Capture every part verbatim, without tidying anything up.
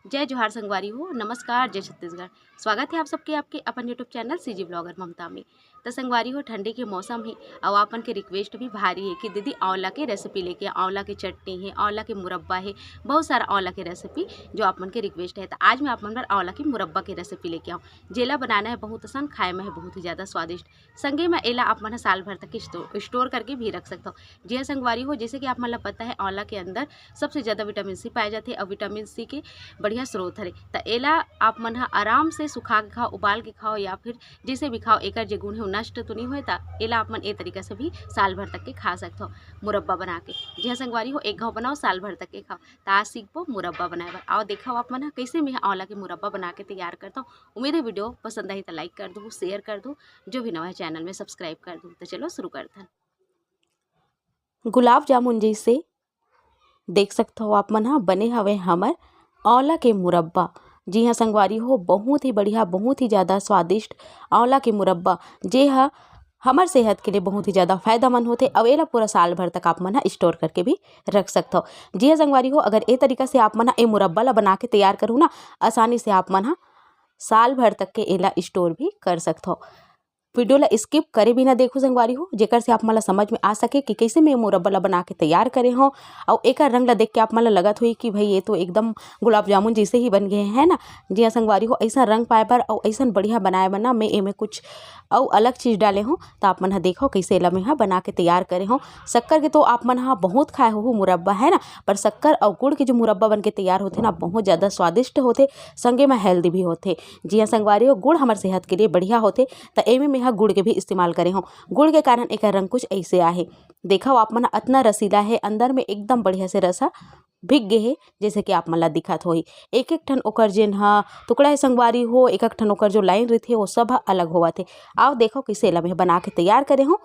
जय जोहार संगवारी हो, नमस्कार, जय छत्तीसगढ़। स्वागत है आप सबके आपके अपन YouTube चैनल सीजी ब्लॉगर ममता में। तो संगवारी हो, ठंडी के मौसम है और आपन के रिक्वेस्ट भी भारी है कि दीदी आंवला के रेसिपी लेके, आंवला के चटनी है, आंवला के मुरब्बा है, बहुत सारा आंवला के रेसिपी जो आपन के रिक्वेस्ट है। तो आज मैं आपन बर आंवला के मुरब्बा के रेसिपी लेके आऊँ, जेला बनाना है बहुत आसान, खाए में है बहुत ही ज़्यादा स्वादिष्ट। संगे में एला आप मन ह साल भर तक स्टो-, स्टोर करके भी रख सकथव। जी हाँ संगवारी हो, जैसे कि आप मन ला पता है, आंवला के अंदर सबसे ज़्यादा विटामिन सी पाए जाथे और विटामिन सी के बढ़िया स्रोत हरे। त एला आप मन ह आराम से सुखा के खाओ, उबाल के खाओ या फिर जैसे भी खाओ, एकर जे गुण है वो नष्ट तो नहीं होए। त एला आप मन ए तरीका से भी साल भर तक के खा सकथव मुरब्बा बना के। जी हाँ संगवारी हो, एक घाव बनाओ, साल भर तक के खाओ। त आज सीखबो मुरब्बा बनाए बर। आओ देखव आप मन ह कैसे मैं आंवला के मुरब्बा बना के तैयार करथव। उम्मीद है वीडियो पसंद आई तो लाइक कर दो, शेयर कर दो, जो भी नवा है चैनल में सब्सक्राइब कर दो। तो चलो शुरू करथन। गुलाब जामुन जैसे देख सकथव आप मन ह बने हवे हमर आंवला के मुरब्बा। जी हाँ संगवारी हो, बहुत ही बढ़िया, बहुत ही ज़्यादा स्वादिष्ट आंवला के मुरब्बा, जे ह हमर सेहत के लिए बहुत ही ज़्यादा फायदेमंद होथे। अउ एला पूरा साल भर तक आप मन ह स्टोर करके भी रख सकथव। जी हाँ संगवारी हो, अगर ए तरीका से आप मन ह ए मुरब्बा ला बना के तैयार करू ना, आसानी से आप मन ह साल भर तक के एला स्टोर भी कर सकथव। वीडियो ला स्किप करे बिना देखो संगवारी हो, जेकर से आप मन ला समझ में आ सके कि कैसे मैं मुरब्बा ला बना के तैयार करे हव। अउ एकर रंग ला देख के आप मन ला लगत होही कि भाई ये तो एकदम गुलाब जामुन जैसे ही बन गए हैं, है ना। जी हाँ संगवारी हो, ऐसा रंग पाए बर अउ ऐसा बढ़िया बनाए बर ना मैं एमे कुछ अउ अलग चीज़ डाले हव। त आप मन ह देखो कैसे एला मैं ह बना के तैयार करे हव। शक्कर के तो आप मन ह बहुत खाए हो मुरब्बा, है ना, पर शक्कर अउ गुड़ के जो मुरब्बा बन के तैयार होथे ना, बहुत ज़्यादा स्वादिष्ट होथे, संगे में हेल्दी भी होथे। जी हाँ संगवारी हो, गुड़ हमर सेहत के लिए बढ़िया होथे। त एमे मैं ह गुड़ के भी इस्तेमाल करे हव। गुड़ के कारण एकर रंग कुछ ऐसे आहे। देखव आप मन, अतना रसीला हे, अंदर में एकदम बढ़िया से रस ह भीग गे हे, जैसे कि आप मन ला दिखत होही। एक एक ठन ओकर जेन ह टुकड़ा हे संगवारी हो, एक एक ठन ओकर जो लाइन रहिथे, वो सब ह अलग होवत हे। आओ देखव कैसे एला मैं बना के तैयार करे हव,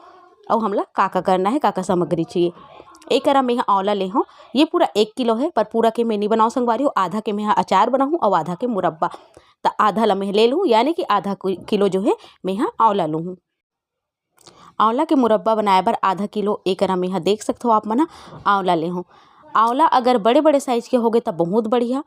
अउ हमला का का करना हे, का का सामग्री चाहिए। ए करा मैं ह आंवला ले हव, ये पूरा एक किलो हे, पर पूरा के मैं नहीं बनाऊँ संगवारी हो, आधा के मैं ह अचार बनाहूँ अउ आधा के मुरब्बा। त आधा ला मैं ले लूँ, यानी कि आधा कि-, किलो जो हे मैं ह आंवला लूँ। आंवला के मुरब्बा बनाए बर आधा किलो एकरा में ह देख सकथव आप मन ह आंवला ले हव। आंवला अगर बड़े-बड़े साइज के होगे त बहुत बढ़िया,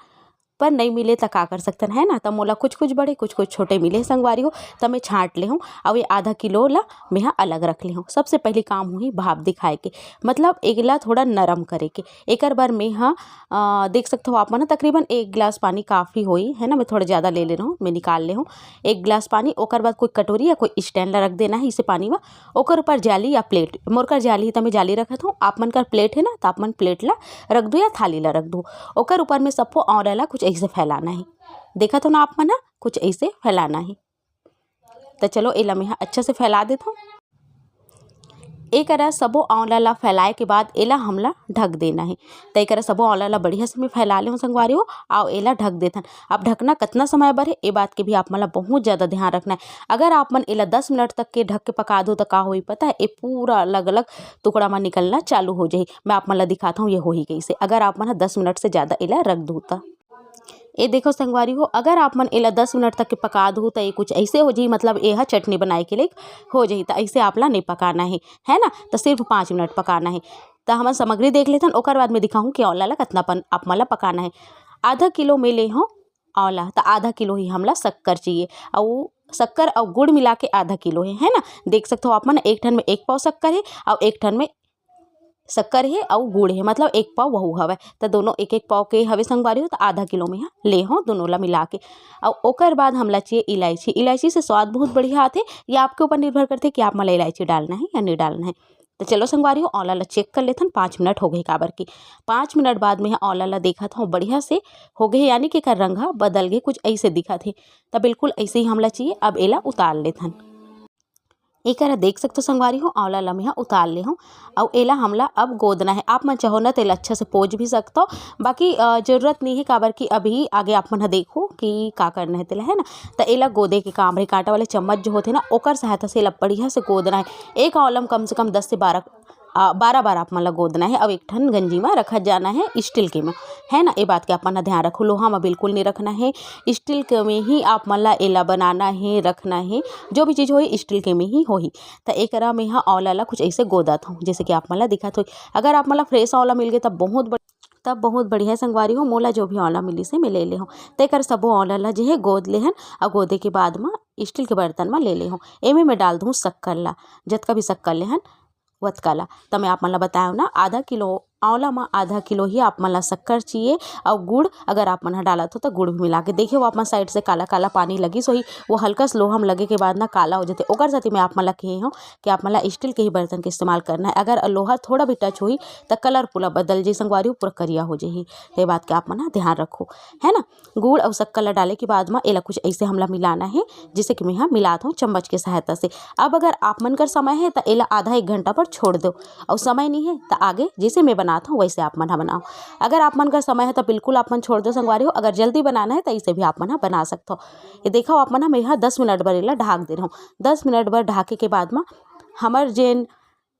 पर नइ मिले त का कर सकथन, है ना? त मोला कुछ-कुछ बड़े, कुछ-कुछ छोटे मिले संगवारी हो, त मैं छांट ले हव। अउ ये आधा किलो ला मैं ह अलग रख ले हव। सबसे पहली काम होही भाप दिखाए के, मतलब एकला थोड़ा नरम करे के। एकर बर मैं ह, अ, देख सकथव आप मन ह, तकरीबन एक गिलास पानी काफ़ी होही, है ना? मैं थोड़ा ज़्यादा ले ले रहूँ, मैं निकाल ले हूँ एक गिलास पानी। ओकर बाद कोई कटोरी या कोई स्टैंड ला रख देना है इसे पानी में, ओकर ऊपर जाली या प्लेट, मोर कर जाली, त मैं जाली रखत हूँ, आप मन कर प्लेट है ना, त आप मन प्लेट ला रख दो या थाली ला रख दो। ओकर ऊपर में सबको आंवला ला कुछ ऐसे फैलाना है, देखत हो ना आप मन ह, कुछ ऐसे फैलाना है। त चलो एला मैं ह अच्छा से फैला देत हूँ। ए करा सबो आंवला ला फैलाए के बाद एला हमला ढक देना है। त ए करा सबो आंवला ला बढ़िया से मैं फैला ले हूँ संगवारी हो, आओ एला ढक देथन। अब ढकना कतना समय बर है, ए बात के भी आप मन ला बहुत ज़्यादा ध्यान रखना है। अगर आप मन एला दस मिनट तक के ढक के पका दो त का होही पता है, ए पूरा अलग-अलग टुकड़ा म निकलना चालू हो जाही। मैं आप मन ला दिखाता हूँ ये होही कैसे, अगर आप मन ह दस मिनट से ज़्यादा एला रख दो त। ए देखो संगवारी हो, अगर आप मन एला दस मिनट तक के पका दो त ए कुछ ऐसे हो जाही, मतलब ए ह चटनी बनाए के लिए हो जाही। त ऐसे आप ला नहीं पकाना है, है ना? त सिर्फ पाँच मिनट पकाना है। त हमन सामग्री देख लेथन, ओकर बाद में दिखाहूँ कि आंवला ला कतना पन-, आप मन ला पकाना है। आधा किलो में ले हूँ आंवला, त आधा किलो ही हमला शक्कर चाहिए, अउ शक्कर अउ गुड़ मिला के आधा किलो है, है ना? देख सकथो आप मन, एक ठन में एक पाव शक्कर है अउ एक ठन में शक्कर है अउ गुड़ है, मतलब एक पाव वहू हवय। त दोनों एक एक पाव के हवे संगवारी हो, त आधा किलो में ह ले हो दोनों ला मिला के। अउ ओकर बाद हमला चाहिए इलायची। इलायची से स्वाद बहुत बढ़िया आथे। ये आपके ऊपर निर्भर करथे कि आप मन ला इलायची डालना है या नहीं डालना है। त चलो संगवारी हो, आंवला ला चेक कर लेथन, पाँच मिनट हो गए काबर कि पाँच मिनट बाद में ह आंवला ला देखत हूँ बढ़िया से हो गए, यानी कि एकर रंग ह बदल गए, कुछ ऐसे दिखत हे। त बिल्कुल ऐसे ही हमला चाहिए। अब एला उतार लेथन। एकर देख सकथो संगवारी हो, आंवला ला मेहा उतार ले हूँ। अउ एला हमला अब गोदना है। आप मन चाहो ना त एला अच्छा से पोंछ भी सकथो, बाकी, अ, जरूरत नहीं है, काबर कि अभी आगे आप मन ह देखो कि का करना है तेला, है ना। त एला गोदे के काम रही, कांटा वाले चम्मच जो होथे ना, ओकर सहायता से एला बढ़िया से गोदना है। एक आंवला म कम से कम दस से बारह, अ, बारह बार आप मन ला गोदना है। अउ एक ठन गंजी म रखत जाना है, स्टील के म, है ना। ए बात के आप मन ह ध्यान रखो, लोहा म बिल्कुल नहीं रखना है, स्टील के में ही आप मन ला एला बनाना है, रखना है। जो भी चीज होही, स्टील के में ही होही। त एकरा में ह आंवला ला कुछ ऐसे गोदत हूँ, जैसे कि आप मन ला दिखत होही। अगर आप मन ला फ्रेश आंवला मिल गए, त बहुत बढ़िया। तब बहुत बढ़िया संगवारी हो, मोला जो भी आंवला मिलिस हे, मैं ले ले हूँ। तेकर सबो आंवला ला जे हे गोद ले हन, अउ गोदे के बाद म स्टील के बर्तन म ले ले हूँ। एमे मैं डाल दूँ शक्कर ला, जतका भी शक्कर ले हन, वतका ला। त मैं आप मन ला बताएव ना, आधा किलो आंवला म आधा किलो ही आप मन ला शक्कर चाहिए, अउ गुड़ अगर आप मन ह डालत हो, त गुड़ भी मिला के। देखे हो, आप मन साइड से काला काला पानी लगिस होही, वो हल्का से लोहा म लगे के बाद ना काला हो जाथे। ओकर सेती मैं आप मन ला कहे हूँ कि आप मन ला स्टील के ही बर्तन के इस्तेमाल करना है। अगर लोहा थोड़ा भी टच होही, त कलर पूरा बदल जाही संगवारी हो, पूरा करिया हो जाही। ये बात के आप मन ह ध्यान रखो, है ना। गुड़ अउ शक्कर ला डाले के बाद म एला कुछ ऐसे हमला मिलाना है, जैसे कि मैं ह मिलात हूँ चम्मच के सहायता से। अब अगर आप मन कर समय है, त एला आधा एक घंटा पर छोड़ दो, अउ समय नहीं है, त आगे जैसे मैं बनात हूँ, वैसे आप मन ह बनाओ। अगर आप मन कर समय है, त बिल्कुल आप मन छोड़ दो संगवारी हो। अगर जल्दी बनाना है, त इसे भी आप मन ह बना सकत हो। ये देखो, आप मन ह, मैं ह दस मिनट बर एला ढाक दे रहूँ। दस मिनट बर ढाके के बाद म हमर जेन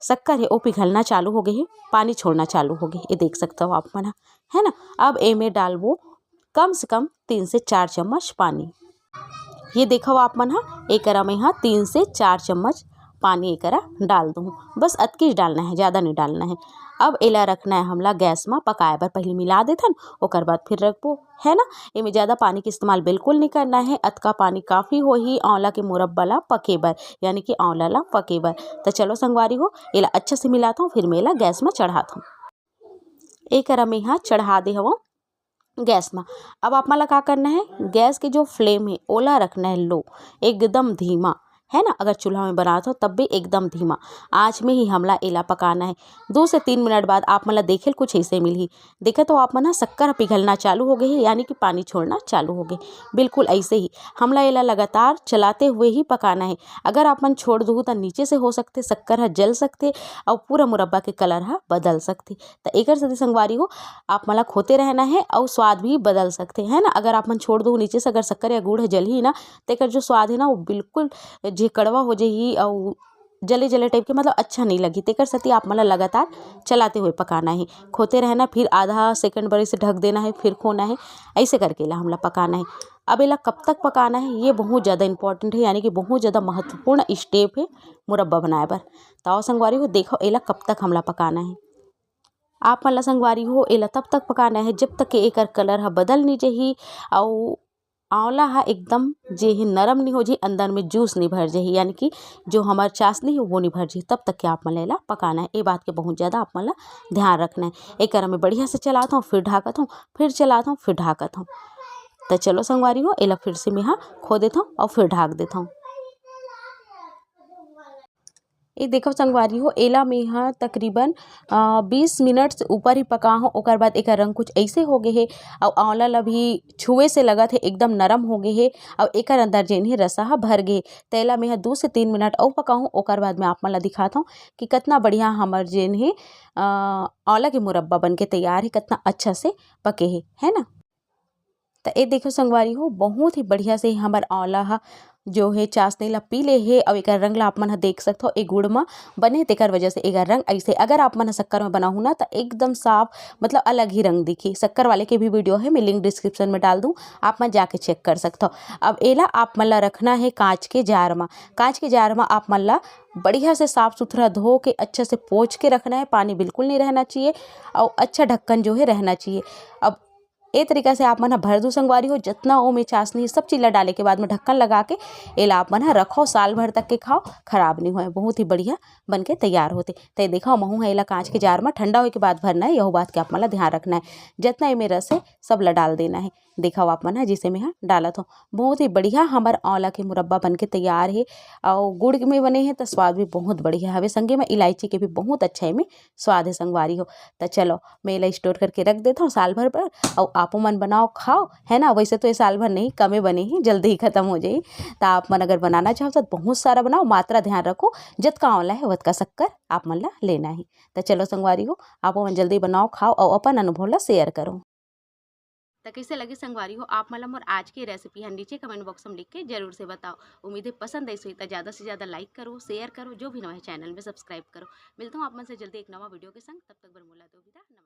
शक्कर हे, ओ पिघलना चालू हो गए हे, पानी छोड़ना चालू हो गए हे, ये देख सकत हो आप मन ह, है ना। अब एमे डालबो कम से कम तीन से चार चम्मच पानी। ये देखो आप मन ह, एकरा में ह तीन से चार चम्मच पानी एकरा डाल दूँ। बस अतकीच डालना है, ज़्यादा नहीं डालना है। अब एला रखना है हमला गैस म पकाए बर। पहले मिला देथन, ओकर बाद फिर रखबो, है ना। एमे ज़्यादा पानी के इस्तेमाल बिल्कुल नहीं करना है। अतका पानी काफ़ी होही आंवला के मुरब्बा ला पके बर, यानी कि आंवला ला पके बर। त चलो संगवारी हो, एला अच्छा से मिलात हूँ, फिर मैं एला गैस म चढ़ात हूँ। एकरा मैं ह चढ़ा दे हवं गैस म। अब आप मन ला का करना है, गैस के जो फ्लेम है, ओला रखना है लो, एकदम धीमा, है ना। अगर चूल्हा में बनात हो, तब भी एकदम धीमा आंच में ही हमला एला पकाना है। दो से तीन मिनट बाद आप मन ला देखे ल कुछ ऐसे मिलही। देखे तो आप मन ह, शक्कर ह पिघलना चालू हो गए हे, यानी कि पानी छोड़ना चालू हो गए। बिल्कुल ऐसे ही हमला एला लगातार चलाते हुए ही पकाना है। अगर आप मन छोड़ दूहू, त नीचे से हो सकथे शक्कर ह जल सकथे, अउ पूरा मुरब्बा के कलर ह बदल सकथे। त एकर सेती संगवारी हो, आप मन ला खोते रहना है, अउ स्वाद भी बदल सकथे, है ना। अगर आप मन छोड़ दूहू नीचे से, अगर शक्कर या गुड़ ह जलही ना, तेकर जो स्वाद है ना, वो बिल्कुल जे कड़वा हो जाही, अउ जले जले टाइप के, मतलब अच्छा नहीं लगही। तेकर सेती आप मन ला लगातार चलाते हुए पकाना है, खोते रहना, फिर आधा सेकंड बर इसे ढक देना है, फिर खोना है, ऐसे करके एला हमला पकाना है। अब एला कब तक पकाना है, ये बहुत ज़्यादा इंपॉर्टेंट है, यानी कि बहुत ज़्यादा महत्वपूर्ण स्टेप है मुरब्बा बनाए बर। त आओ संगवारी हो, देखो एला कब तक हमला पकाना है। आप मन ला संगवारी हो, एला तब तक पकाना है, जब तक कि एकर कलर ह बदल नहीं जही, अउ आंवला ह एकदम जे हे नरम नहीं हो जही, अंदर में जूस नहीं भर जही, यानी कि जो हमर चाशनी हे, वो नहीं भर जही। तब तक के आप मन ला एला पकाना है। ये बात के बहुत ज़्यादा आप मन ला ध्यान रखना है। एकर मैं बढ़िया से चलात हूँ, फिर ढाकत हूँ, फिर चलात हूँ, फिर ढाकत हूँ। त चलो संगवारी हो, एला फिर से मैं ह खो देत हूँ अउ फिर ढाक देत हूँ। ये देखो संगवारी हो, एला मैं ह तकरीबन, अ, बीस मिनट से ऊपर ही पका हूँ। ओकर बाद एकर रंग कुछ ऐसे हो गए हे, अउ आंवला ला भी छुए से लगत हे एकदम नरम हो गए हे, अउ एकर अंदर जेन हे रसा ह भर गए हे। त एला मैं ह दू से तीन मिनट अउ पका हूँ। ओकर बाद मैं आप मन ला दिखात हूँ कि कितना बढ़िया हमर जेन हे, अ, आंवला के मुरब्बा बन के तैयार हे, कितना अच्छा से पके हे, है ना। त ए देखो संगवारी हो, बहुत ही बढ़िया से हमर आंवला ह जो हे चाशनी ला पी ले हे, अउ एकर रंग ला आप मन ह देख सकथो, ए गुड़ म बने हे, तेकर वजह से एकर रंग ऐसे। अगर आप मन ह शक्कर म बनाहू ना, त एकदम साफ, मतलब अलग ही रंग दिखी। शक्कर वाले के भी वीडियो हे, मैं लिंक डिस्क्रिप्शन में डाल दूँ, आप मन जाके चेक कर सकथो। अब एला आप मन ला रखना हे कांच के जार म। कांच के जार म आप मन ला बढ़िया से साफ सुथरा धो के, अच्छा से पोंछ के रखना है, पानी बिल्कुल नहीं रहना चाहिए, अउ अच्छा ढक्कन जो है रहना चाहिए। अब ए तरीका से आप मन ह भर दू संगवारी हो, जतना ओमे चाशनी सब चीज ला डाले के बाद में ढक्कन लगा के एला आप मन ह रखो, साल भर तक के खाओ, खराब नहीं होए, बहुत ही बढ़िया बन के तैयार होथे। त देखो, महू ह एला कांच के जार म ठंडा होए के बाद भरना है, यहू बात के आप मन ला ध्यान रखना है। जतना एमे रस है, सब ला डाल देना है। देखो आप मन ह, जिसे मैं ह डालत हो, बहुत ही बढ़िया हमर आंवला के मुरब्बा बन के तैयार है। अउ गुड़ में बने है, त स्वाद भी बहुत बढ़िया हवे। संगे में इलायची के भी बहुत अच्छा एमे स्वाद है संगवारी हो। त चलो, मैं एला स्टोर करके रख देत हूँ साल भर बर, अउ आपो मन बनाओ, खाओ, है ना। वैसे तो ये साल भर नहीं, कमे बने ही, जल्दी ही खत्म हो जाही। त आप मन अगर बनाना चाहो, त बहुत सारा बनाओ, मात्रा ध्यान रखो, जतका आंवला है, वतका शक्कर आप मन ला लेना ही। त चलो संगवारी हो, आपो मन जल्दी बनाओ, खाओ, अउ अपन अनुभव ला शेयर करो। त कइसे लगे संगवारी हो आप मन ला मोर आज के रेसिपी ह, नीचे कमेंट बॉक्स में लिख के जरूर से बताओ। उम्मीद है पसंद आइस होही, त ज्यादा से ज्यादा लाइक करो, शेयर करो, जो भी नवा है चैनल में सब्सक्राइब करो। मिलता हूँ आप मन से जल्दी एक नवा वीडियो के संग, तब तक बर मोला दो विदा, नमस्कार।